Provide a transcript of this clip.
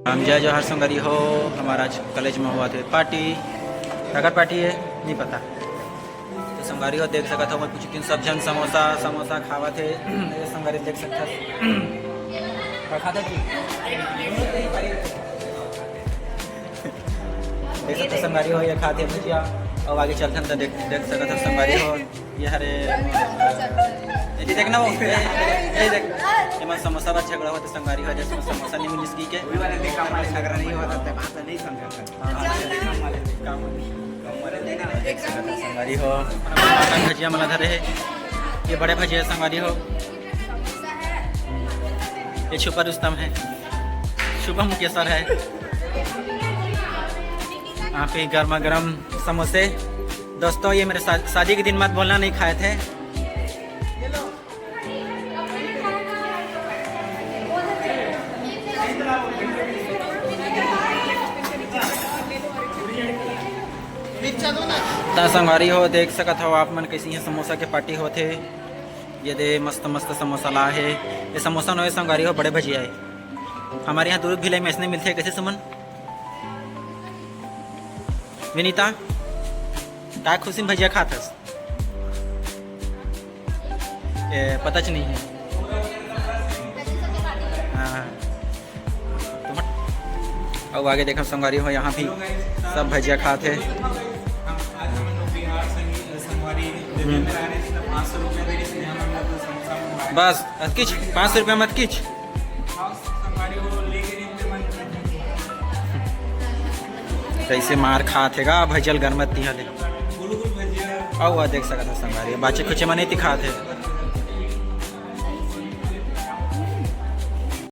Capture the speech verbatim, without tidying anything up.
हम जय जोहार संगवारी हो। हमर आज कॉलेज में होवत हे पार्टी। काकर पार्टी हे, नहीं पता। तो संगवारी हो, देख सकत हो, कुछ दिन सब झन समोसा समोसा खावत हे। ये संगवारी देख सकत हो। का खात हे जी? देख सकत हो संगवारी हो, ये खात हे भजिया। अउ आगे चलथन तो देख, देख सकत हो संगवारी हो, ये हरे, ये देख ना वो, ये, ये देख, एमन समोसा बर झगड़ा होत हे संगवारी हो, जैसे समोसा नहीं मिलिस की के। वही वाले देख, काम वाले झगड़ा नहीं होता, तो बात नहीं समझा था। हाँ, काम वाले देख, काम वाले, काम वाले देना। संगवारी हो, भजिया मला धरे हे, ये बड़े भजिया संगवारी हो, ये छुपा रुस्तम है, शुभम के सर है। यहाँ पे गर्मा गर्म समोसे। दोस्तों, ये मेरे शा-, शादी के दिन मत बोलना, नहीं खाए थे। त संगवारी हो, देख सकत हो आप मन, कैसे यहाँ समोसा के पार्टी होथे। ये दे मस्त मस्त समोसा ला हे। ये समोसा नोहे संगवारी हो, बड़े भजिया हे। हमारे यहाँ दुर्ग भिलाई में ऐसने मिलथे, कैसे सुमन? विनीता, का खुशी में भजिया खात हस? ए, पता च नहीं है। हाँ। अउ आगे देखो संगवारी हो, यहाँ भी सब भजिया खात हे। बस अतकिच, पाँच सौ रुपया में अतकिच। कैसे मार खात हे गा भजिया ल गरमत तिहा ले। अउ आ देख सकत हो संगवारी, बाचे खुचे मन नहीं तिखात हे।